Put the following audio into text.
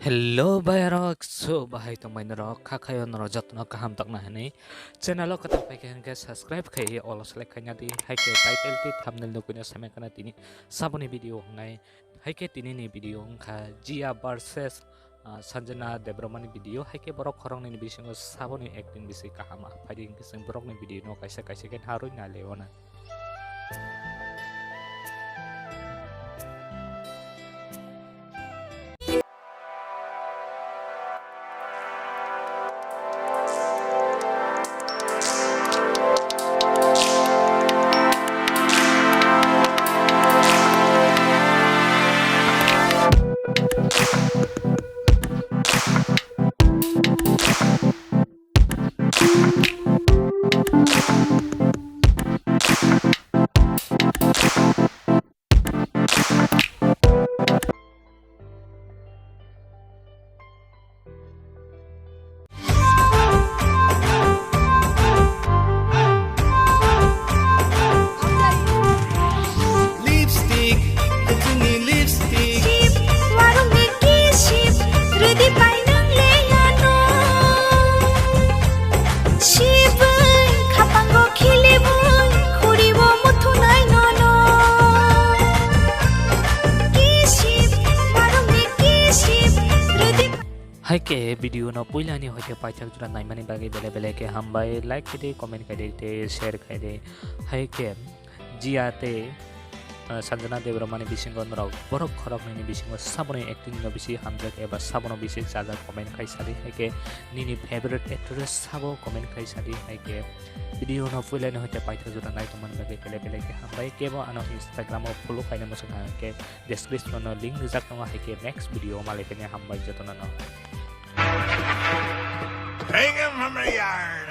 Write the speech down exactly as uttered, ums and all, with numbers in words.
Hello bayarok, so bahai tongbai norok, kha khayo norok jotono kaham tokna hinwi channel o kwtal paikha hinkhe subscribe khai all select khaina di, haikhe title tei thumbnail nukui no saimai khana tini saboni video wngnai, haikhe tini ni video wngkha Jia versus, ah, Sanjana Debbarma ni video, haikhe borok khoroknwi ni bisingo saboni acting bisi kaham phaidi hinkhe chwng borokni video no kaisa kaisa khe narwi nai lai o na. Lipstick, kuchungni lipstick. Sip, warungni kisip, rwdi pai nang le ano. Sibwi khapango khilibwi, khuribo muthunai nono. Kisip, warungni kisip, rwdi. Haikhe video no puilani hoite paithak jora naimani bagwi bele bele khe hambai, like khaidi, comment khaidi tei share khaidi. Haikhe Jia tei, ah, Sanjana Debbarma ni bisingo norok borok khoroknwi ni bisingo saboni acting no bisi hamjak eba sabono bisi chajak comment khai sadi, haikhe nini favorite actress sabo comment khai sadi, haikhe video no puilani hoite paithak jora naitongmani bagwi bele bele khe hambai, kebo ano Instagram o follow khaina muchung kha khe description o link rijak tongo, haikhe next video o malai phini hambai jotono no. Hang him from the yard.